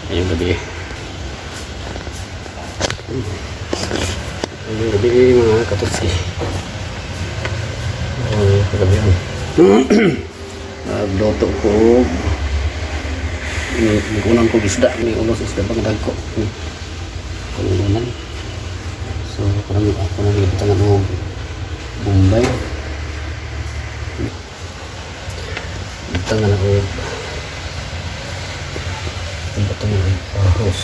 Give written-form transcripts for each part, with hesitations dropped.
Ngayong gabi. Ngayong gabi, mga katutsi. Oh, kagabi ang nagluto ko og ni nigunan ko isda ni ulos isda bang dagko ni kung. So parang ako nang gibutangan og Bombay. Butangan ako butangan og ahos.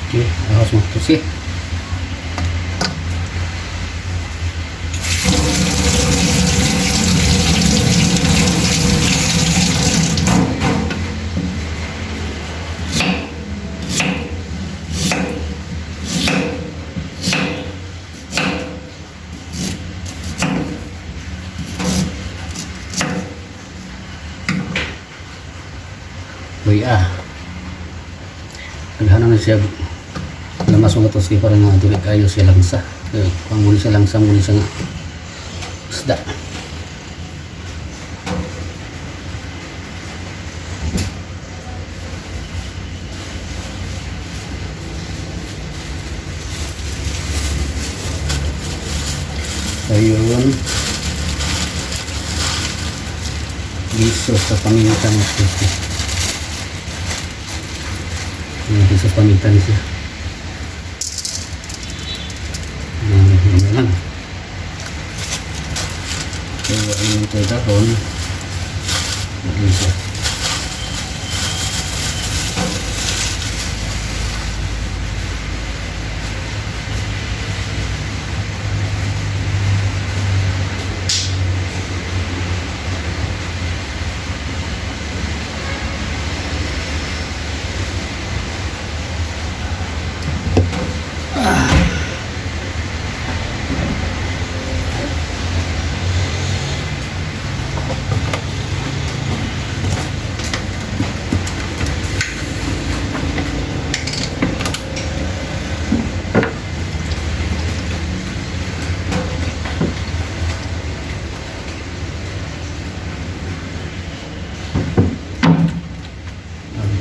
Okay, ahos mo to si. Uy ah. Naghanan na siya lamas mga toski para nga dili kayo siya langsa. Eh, kung muli siya langsa, muli siya nga isda. Ayun. Giso sa paminta, mga toski. Ayan, giso sa paminta ni siya. Ayan, gamay lang. So, ayun ito dahon. Giso.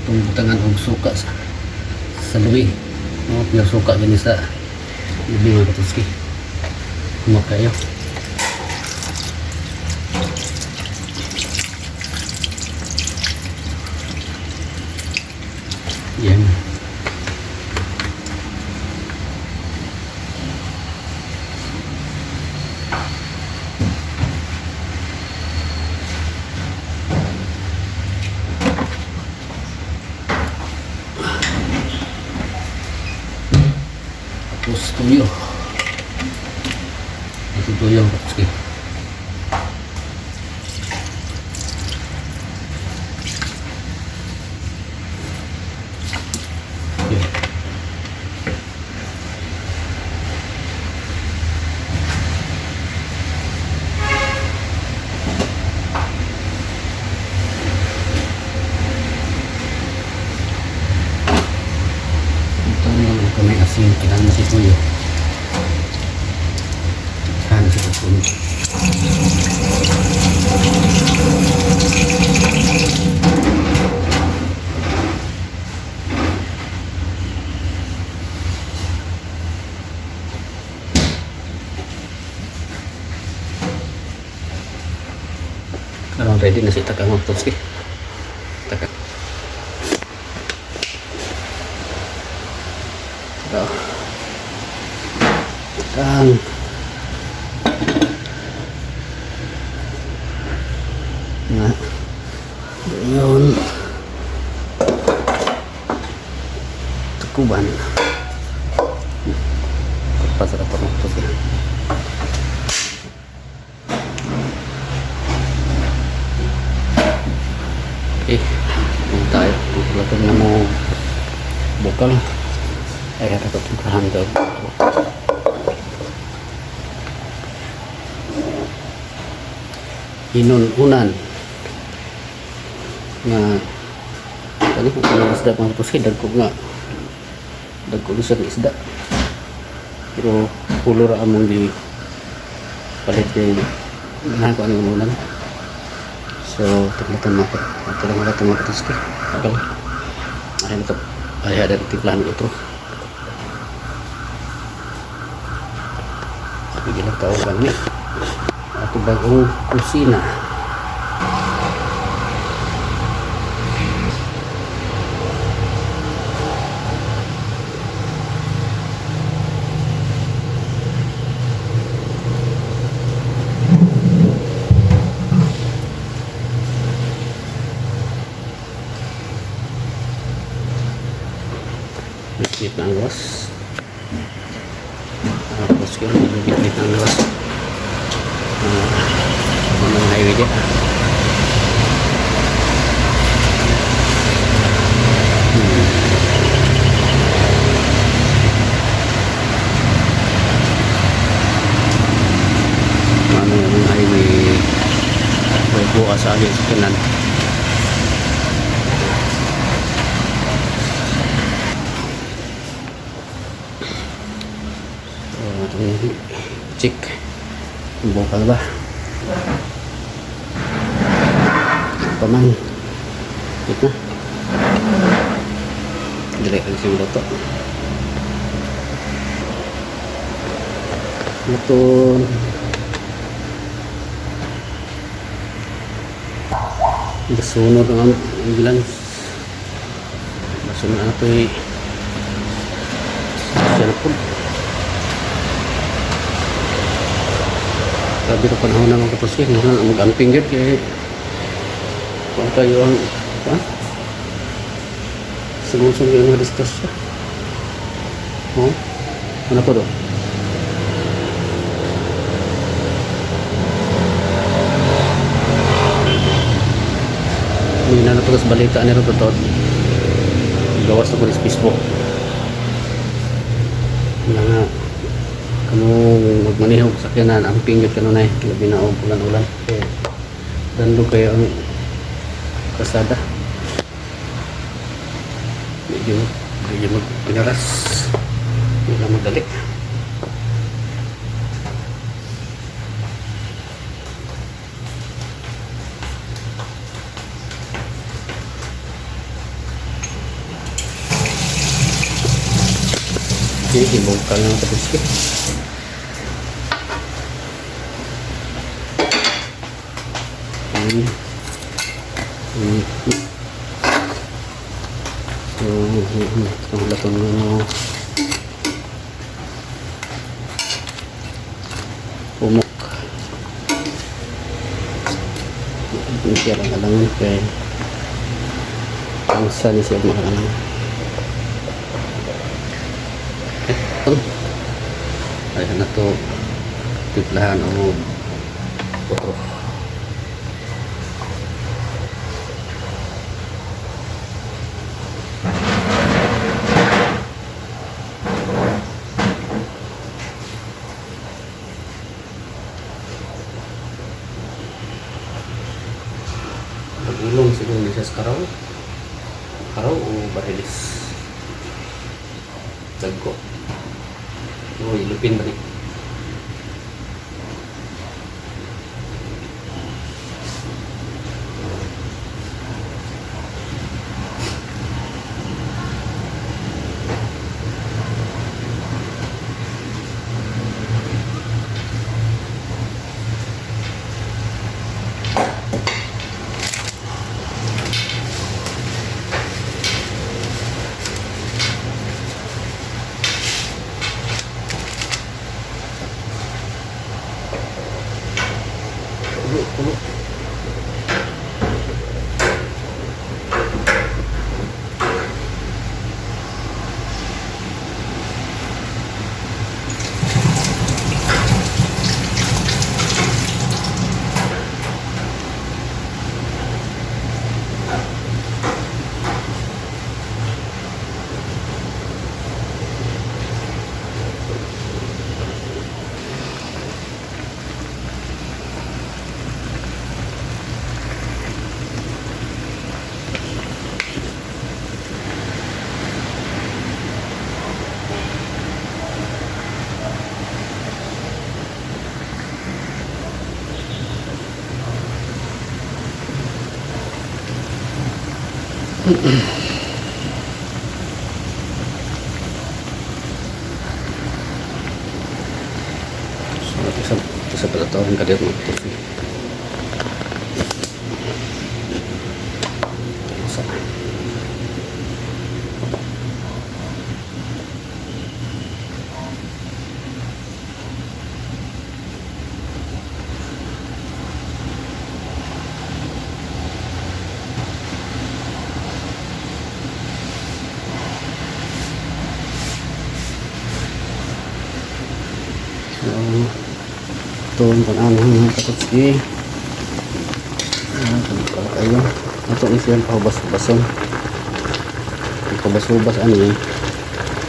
Itong butangan og suka sa lubi. No, pure suka gani sa lubi, mga katuski. Humot kayo. Yan. Tapos tuyo. Ito tuyo, mga katuski. Yan. Ito lang kami asin kinahanglan si tuyo. Kan sa tuyo. Karon ready na si taka, mga katuski. Taka. Taka. Takang. Na. Yun. Tukuban. Pasara pa, mga katuski. Okay. Kung tayo, maglatong na mo. Bukal. Ay, ito timplahan daw. Hinununan nga ano kung anong isda, mga katuski. Dagko nga, dagko siya ng isda, pero ulo ra among di palit kay ganahan ko anong unan. So tiglatan mo ito lang wala mga katuski. Okay, ay ito ay ada timplahan ko ito. Sige lang, tawag lang ni ato bagong kusina. Bitbit na ang gawas. Tapos yun, medyo bitbit na ang gawas. Anong highway dyan? Ano yung highway? May bukas sa akin sa kanan. So, itong check. Bukal ba? Paman. Ito na. Dili ang siyang luto. Luto. Gasunod ang ambulance. Gasunod na ito eh. Siya na po. Grabe ito panahon na mga kapatid. Ngayon, mag-amping yun. Kaya, kung kayo ang, ha? Sugusong yung mga disgrasya. Oh? Ano po do? May nanato sa balita nila totoo. Gawas na ko sa Facebook. Nga nga, kamo magmaneho sa sakyanan, ang pingyot kanunay, labi na og ulan-ulan. Kaya, dando kayo ang kasada. Medyo, medyo magpinaras. Hindi lang madali. Okay, ibukal na tapos ko. So, itong latong ano, pumok. Hindi siya lang alangan kay ang saan siya makalangan. Ito. Ayan na to. Timplahan o otro. Pag-ulong siguro ni siya sa karaw. Karaw o barilis? Dagko. Uy, lupin ba ni? So, ito sa palatohan ka dito mga katuski. Sa So, ito ang pang-anong mga katuski. Para kayo. Ito ni siyang pahubas-hubason. Ang pahubas-hubas ano eh.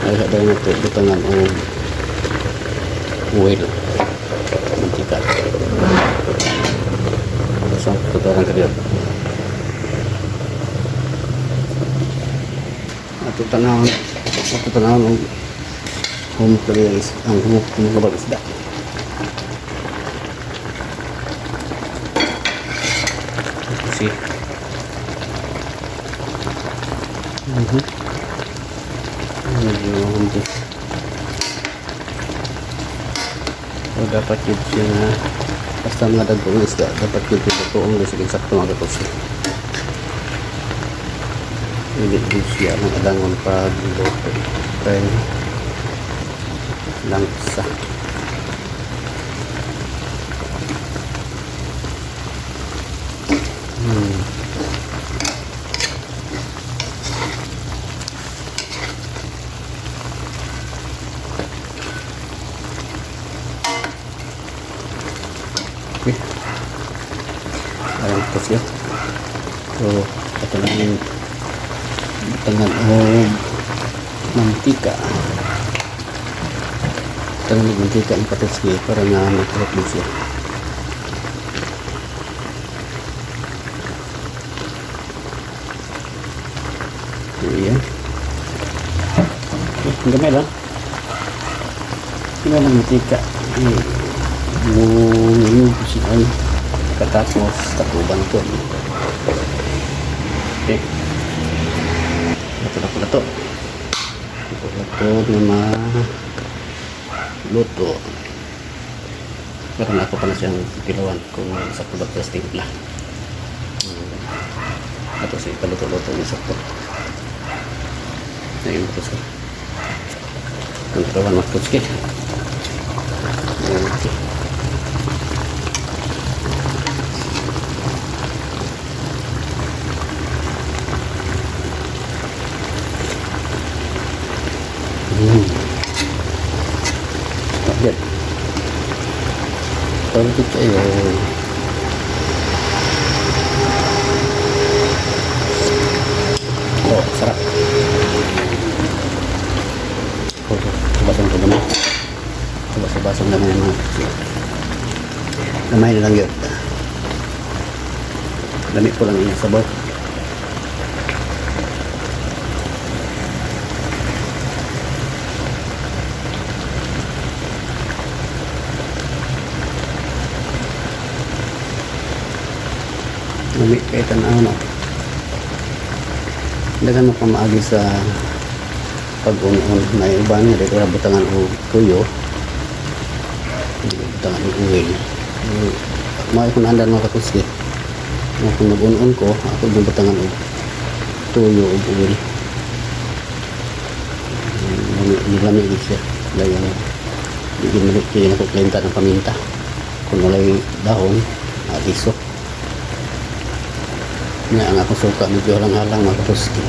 Ay, dahil na ito, butangan o oil. Mantika. So, tuturan ka dito. Ato tanawon og humok dali ang humok humok isda. Kasi medyo humpis. So, dapat yun siya na basta mga dagkong isda, dapat yun siya totoong sige sakto mga katusi. Hindi din siya ang adangon pag luto. Kaya langsa. Okay. Ayan po siya. So, ito lang yung butangan o mantika. Ito lang yung mantika ang katuski para na makarap din siya. Ayan. Okay, ang gamay lang. Gamay lang mantika. Yung siya. Katapos, takuban ko. Okay. Ito na pala to. Ito na to na maluto. Pero na ako pa na siyang kilawan kung sakto ba sa timpla. Ito siya ipaluto-luto ng sakto. Ayun ito siya. Ang kilawan mga kutski. Okay. Yan. Perfect kayo. Oh, sarap. Oh, basang ko naman. Basa-basang naman yung mga gamay na lang yun. Lamig ko lang yung sabaw. Lami kay tanaw no. Dagan mo pa maagi sa pag-un-un na uban nga di ko butangan og tuyo. Di ko butangan og oil. Mao kung andan mga kakusgi. Nga kung nag-un-un ko, ako yung butangan og tuyo og oil. Lami lami siya. Dayon di gid mali kay nako klenta ng paminta. Kung walay dahon, aliso. Nga ang akong suka medyo halang-halang mga katuski.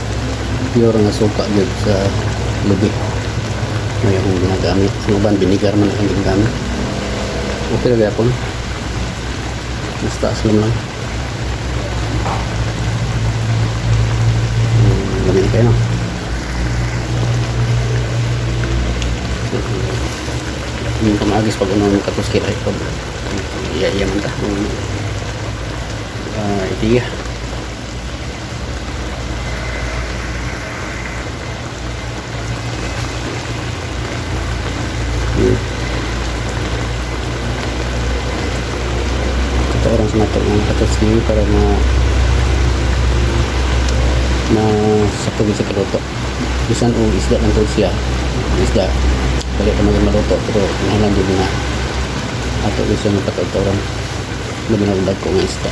Pure nga suka gyud sa lubi. May akong ginagamit. Ang uban vinegar man akong ginagamit. Okay ra gyapon. Basta aslom lang. Lami na kayo no. Yung pamagis pag unang katuski ay pag iya-iya man ta. Itiya. Ito orang sa nato mga katuski para ma Na sakto gyud sa kaluto. Bisan og isda lang to siya. Ang isda dali pa man maluto, pero kinahanglan jud nga ato gyud siya mapataw-tawran, labi na og dagko nga isda.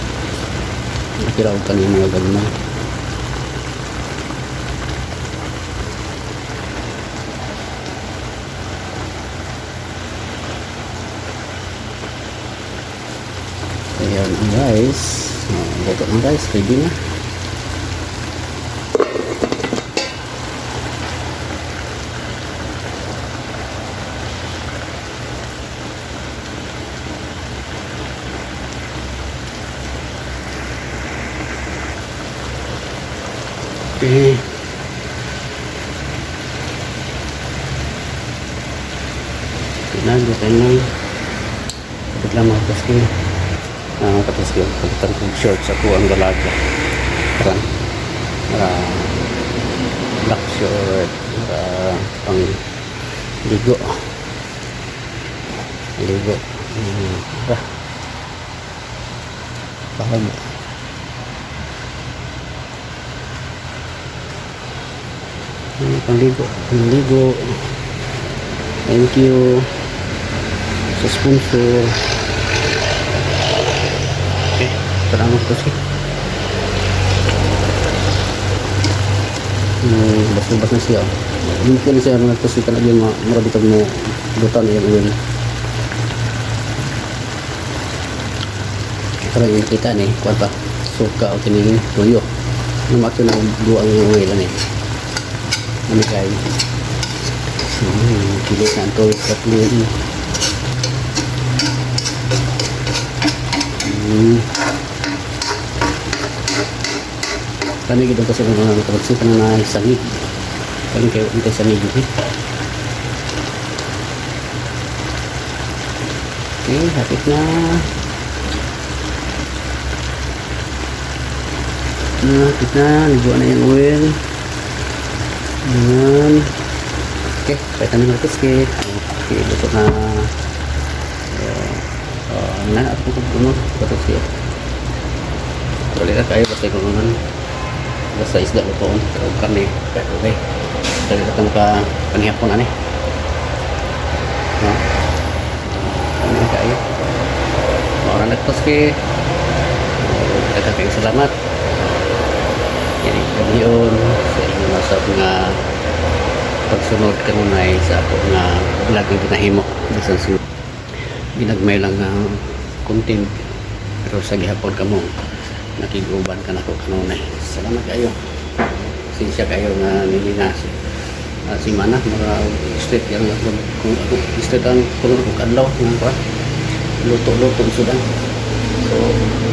Okay ra og kaning mga gagmay. Ayan ang rice. Luto ng rice. Ready na. Okay. Okay na, luto na. Kapit lang, mga kaski. Mga katoski, palitan kong shorts ako ang dalaga. Karan. Black short. Para pang ligo. Ligo. Ah. Parang pangligo. Pangligo. Thank you sa sponsor. Okay, tara, mga katoski. Bas-bas na siya. Hindi na siya, mga katoski, talaga yung mura bitag mo lutan yung oil. Pero yung kita ni, kuwan pa, suka o kining tuyo. Lumakto na duwa ang oil ani. Ano kayo? Kilit na ang tuyo sa plate. Kani gid kasi mga katoski, kanang na sangig. Kani kayo antay sangig eh. Okay, hapit na. Hapit na, nagawa na yung oil. Ayan. Okay, palitan na, mga katoski. Okay, luto na. So, na, ako kung puno, katoski. Dali na kayo, basta ikununan. Basta isda lutoon, pero karne, okay. Dali na itong ka, panihapon, ani. No? Ano na kayo? Maura na, katoski. Daghang kayong salamat. Yan, gabion sa inyo nasab nga pagsunod kanunay sa ako nga vlog nga ginahimo. Bisan sa ginagmay lang nga content, pero sa gihapon kamo nakiguban ka nako kanunay. Salamat kayo. Sinsya kayo nga nili na si si mana mga straight yan lang kung ako straight ang kuno ko kadlaw nga kuan luto-luto sudan. So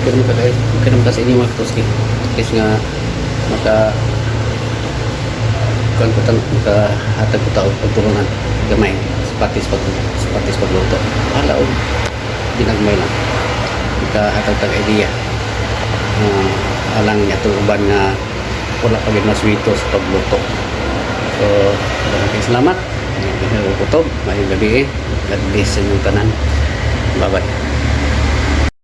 okay naman ka guys, okay naman ka sa inyo, mga katoski. At least nga maka kuan ko tan maka hatag ko tao pagtulungan gamay sa patis pagluto. Hala og ginagmay lang makahatag tag idea, alang niya uban nga wala pa gid maswito sa pagluto. So daghang salamat. Kutob, maayong gabi eh. God bless sa inyong tanan. Bye bye.